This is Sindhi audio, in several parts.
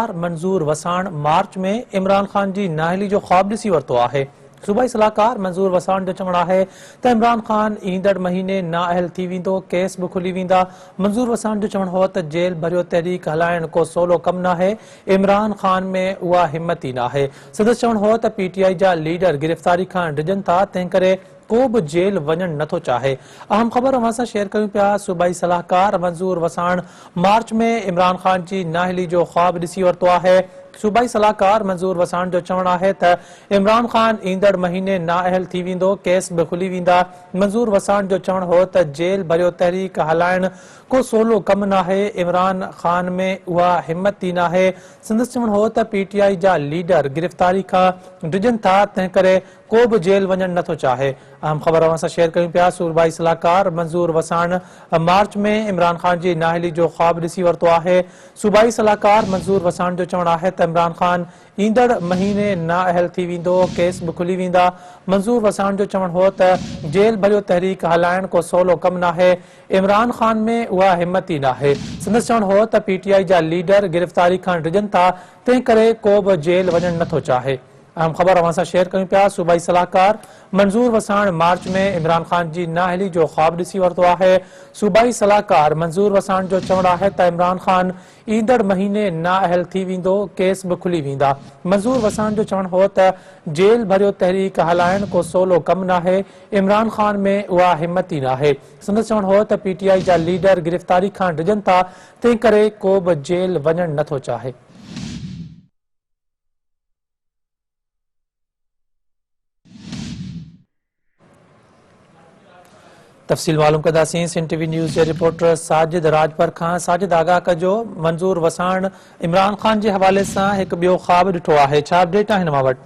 صلاحڪار منظور وساڻ مارچ ۾ عمران خان جي نااهلي جو خواب ڏسي ورتو آهي. صوبائي صلاحڪار منظور وساڻ جو چوڻ آهي ته عمران خان ايندڙ مهيني نااهل ٿي ويندو، ڪيس به کلي ويندا. منظور وساڻ جو چوڻ هو ته جيل ڀريو تحريڪ هلائڻ ڪو سولو ڪم ناهي، عمران خان ۾ اها همت ئي ناهي. سندس چوڻ هو ته پي ٽي آء جا ليڊر گرفتاري کان ڊڄن ٿا، تنهنڪري ڪو به جيل وڃڻ نٿو چاهي. اهم خبر اوهان سان شيئر ڪيون پيا، صوبائي صلاحڪار منظور وساڻ مارچ ۾ عمران خان جي نااهلي جو خواب ڏسي ورتو آهي. صوبائي صلاحڪار منظور وساڻ جو چوڻ آهي ته عمران خان ايندڙ مهيني نااهل ٿي ويندو، ڪيس به کلي ويندا. منظور وساڻ جو چوڻ هو ته جيل ڀريو تحريڪ هلائڻ ڪو سولو ڪم ناهي، عمران خان ۾ اها همت ئي ناهي. سندس چوڻ هو ته پي ٽي آء جا ليڊر گرفتاري کان ڊڄن ٿا، تنهنڪري ڪو به جيل وڃڻ نه ٿو چاهي. اهم خبر اوهان سان شيئر ڪيون پيا، صوبائي صلاحڪار منظور وساڻ مارچ ۾ عمران خان جي نااهلي جو خواب ڏسي ورتو آهي. صوبائي صلاحڪار منظور وساڻ جو چوڻ آهي ته عمران خان ايندڙ مهيني نااهل ٿي ويندو، ڪيس به کلي ويندا. منظور وساڻ جو چوڻ هو ته جيل ڀريو تحريڪ هلائڻ ڪو سولو ڪم ناهي، عمران خان ۾ اها همت ئي ناهي. سندس چوڻ هو ته پي ٽي آء جا ليڊر گرفتاري کان ڊڄن ٿا، تنهن ڪري ڪو به جيل وڃڻ نه ٿو چاهي. اهم خبر اوهان سان شيئر ڪيون پيا، صوبائي صلاحڪار منظور وساڻ مارچ ۾ عمران خان جي نااهلي جو خواب ڏسي ورتو آهي، صوبائي صلاحڪار منظور وساڻ جو چوڻ آهي ته عمران خان ايندڙ مهيني نااهل ٿي ويندو، ڪيس به کلي ويندا. منظور وساڻ جو چوڻ هو ته جيل ڀريو تحريڪ هلائڻ ڪو سولو ڪم ناهي، عمران خان ۾ اها همت ئي ناهي. سندس چوڻ هو ته پي ٽي آء جا ليڊر گرفتاري کان ڊڄن ٿا، تنهن ڪري ڪو به جيل وڃڻ نٿو چاهي. تفصيل معلوم ڪنداسين سنڌ ٽي وي نيوز جي رپورٽر ساجد راڄپر کان. ساجد آگاهه ڪجو، منظور وساڻ عمران خان جي حوالي سان هڪ ٻيو خواب ڏٺو آهي، ڇا اپڊيٽ آهن اوهان وٽ؟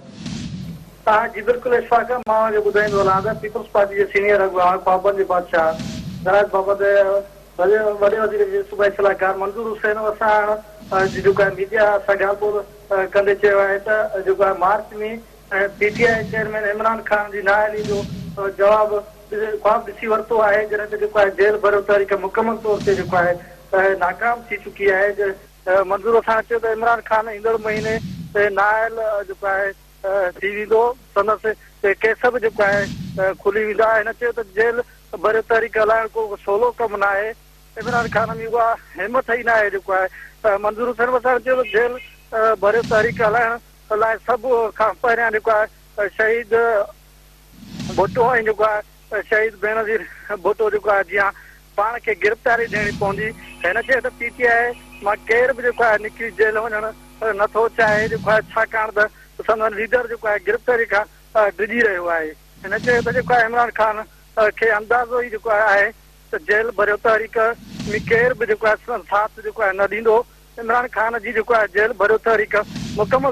ها جي بلڪل اشفاق مان اوهان کي ٻڌائيندو هلان ته پيپلز پارٽي جي سينيئر اڳواڻ خوابن جي بادشاهه سراج بابت وڏي وزير جي صوبائي صلاحڪار منظور حسين وساڻ جي جيڪو آهي ميڊيا سان ڳالهه ٻولهه ڪندي چيو آهي ته جيڪو آهي March ۾ P T I chairman Imran Khan جي نااهلي جو جواب خواب ڏسي ورتو آهي جڏهن ته جيڪو آهي جيل ڀريو تحريڪ مڪمل طور تي جيڪو آهي ناڪام ٿي چڪي آهي منظور وساڻ چيو ته عمران خان ايندڙ مهيني نااهل جيڪو آهي ٿي ويندو سندس ڪيس به جيڪو آهي کلي ويندا هن چيو ته جيل ڀريو تحريڪ هلائڻ ڪو سولو ڪم ناهي، عمران خان ۾ اها همٿ ئي ناهي جيڪو آهي منظور حسين وساڻ چيو ته جيل ڀريو تحريڪ هلائڻ لاء سڀ کان پهريان جيڪو آهي شهيد ڀٽو ۽ جيڪو آهي شهيد بينظير ڀٽو جيڪو آهي جيان پاڻ کي گرفتاري ڏيڻي پوندي، هن چيو ته پي ٽي آء مان ڪير به جيڪو آهي نڪري جيل وڃڻ نٿو چاهي جيڪو آهي ڇاڪاڻ ته سندن ليڊر جيڪو آهي گرفتاري کان ڊڄي رهيو آهي. هن چيو ته جيڪو آهي عمران خان کي اندازو ئي جيڪو آهي ته جيل ڀريو تحريڪ ۾ ڪير به جيڪو آهي ساٿ جيڪو آهي نه ڏيندو، عمران خان جي جيڪو آهي جيل ڀريو تحريڪ مڪمل.